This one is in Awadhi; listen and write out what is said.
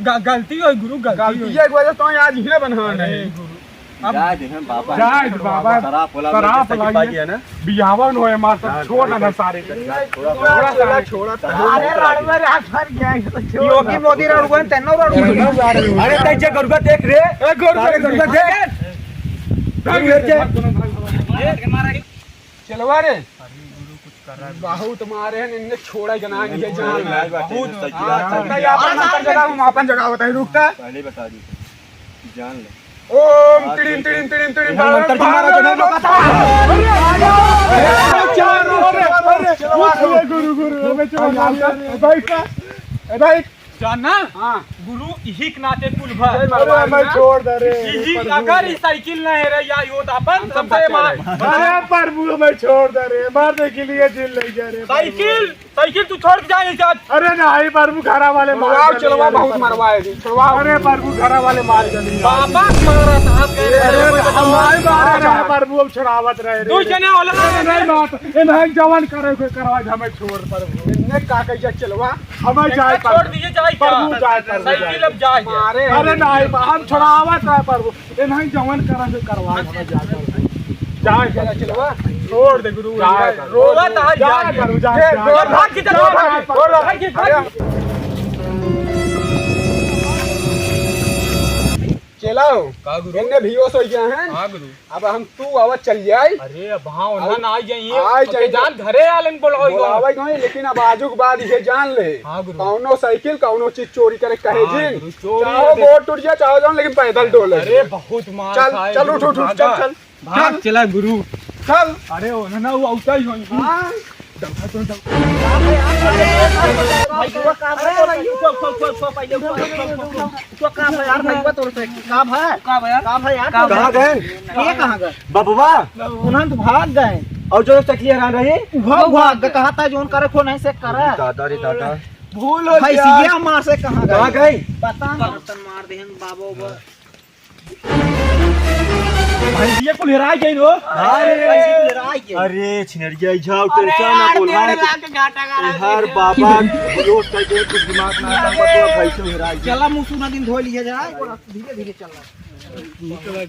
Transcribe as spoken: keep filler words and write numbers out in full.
ग-, गलती होई गुरु, गलती गलती होई। ये वजह तो आज इहे बनहान अरे है। गुरु, अब जाए दे हम बाबा। जाए दे बाबा। शराब वाला शराब में जैसे कि वाला पाई ये है ना। बियाहवन होए मार सब हाँ, छोड़ हाँ, ना सारे के। छोड़ा, छोड़ा, छोड़ा, छोड़ा। अरे राड़ुआ रे, हाथ भर गया है, तो छोड़। योगी मोदी राड़ुआ, तेन्नो राड़ुआ। अरे तै जे गरुआ देख रे। ए, गरुआ, अरे गरुआ देख। गरुआ देख। चलवा रे। बहुत मारे हैं, इनने छोड़ा ही जना, इनके जान। बहुत। हाँ, नहीं, आप मंत्र जगह, हम अपन जगह होता है, रुकता। पहले बता दी, जान ले। ओम तिड़िम, तिड़िम, तिड़िम, तिड़िम, मंत्र जी मारा, जना लोग। गुरु, गुरु, अबे चलो, बैठ। ए, बैठ। जान ना? हाँ। गुरु, इही के नाते कुल भर। अरे, हमें छोड़ दे रे, इही, प्रभु। अगर ई साइकिल न है रे, या यो तो अपन हम सब सबसे मार। अरे, प्रभु, हमें छोड़ दे रे, मारने के लिए दिल नहीं जा रे, प्रभु। साइकिल, साइकिल तू छोड़ के जा यहाँ से आज। अरे नहीं, प्रभु, घरा वाले मार डाले चलवा यार, बहुत प्रभु। मरवाए दी, चलवा। अरे, प्रभु, घरा वाले मार डाले यार। बाबा मारा था, अरे, अरे, हम नहीं मारे रहे, प्रभु, अब छुड़ावत रहे रे। दो जने वाला अरे, नहीं, बात, ए, नहीं, जवान करे, कोई करवा, हमें छोड़, प्रभु। इनने का कहिया चलवा। हमें जाए छोड़ दीजिए, जाए क्या? प्रभु जाए, प्रभु साइकिल जाए। अब जाए। मारे अरे नहीं, हम छोड़ावत है प्रभु। ए नहीं, जवन करा से करवा, हमें जाए प्रभु। जाए प्रभु। चलवा। छोड़ दे गुरु। जाए प्रभु। रोवा तो आज जाए जाए। प्रभु, जाए, ए, जाए। रोवा भाग के चलो, भाग के, भाग के। चेला हो, का गुरु? इनने भी होश हो गया है। हाँ गुरु। अब हम तू आवा चल जाए। अरे अब हाँ, उन्हा ना आई जाइए। आई जाइए। जान घरे आलन बोलावे बोलावे गए, लेकिन अब आजू के बाद ये जान ले। हाँ गुरु। कौनो साइकिल, कौनो चीज चोरी करे कहे हाँ जिन। गुरु, चोरी चाहो है। गोड़ टूट जाए, चाहो जान, लेकिन पैदल डोले। अरे बहुत मार चल, खाए चल, गुरु, उठ, उठ, उठ, भागा। चल, चल। भाग चला गुरु। चल। अरे उन्हा ना वो औता ही होई। हाँ। भाई, वो का है? अरे भाई, वो का है? पहले वो का, वो का, वो का, पहले वो का, वो का, वो का। तो का भा यार, भइया तोर से? का भा? का भा यार? का भा यार? का भा? कहाँ गए? ये कहाँ गए? बबुआ। उन्हन तो भाग गए। और जो चकली हरान रही? वो भाग गए। कहा था जोन करे खो नहीं से करे। दादा रे दादा। भूल हो गया। भैंसिया मार से कहाँ गए? कहाँ गए? पता नहीं। बर्तन मार देहन बाबो बा। भैंसिया कुल हेराय गइन हो। अरे, भैंसिया कुल हेराय गइन। अरे, छिनरिया, ई जाओ, अरे, टेंशन ना यार, बोल, डेढ़ हाँ। लाख के घाटा गाड़ा यार, दे। बाबा, रोज का जो कुछ दिमाग ना आता, बतवा, भैंसिया हेराय गइन। चला, मुसु ना दिन धो लिया जाए, धीरे धीरे चल रहा है।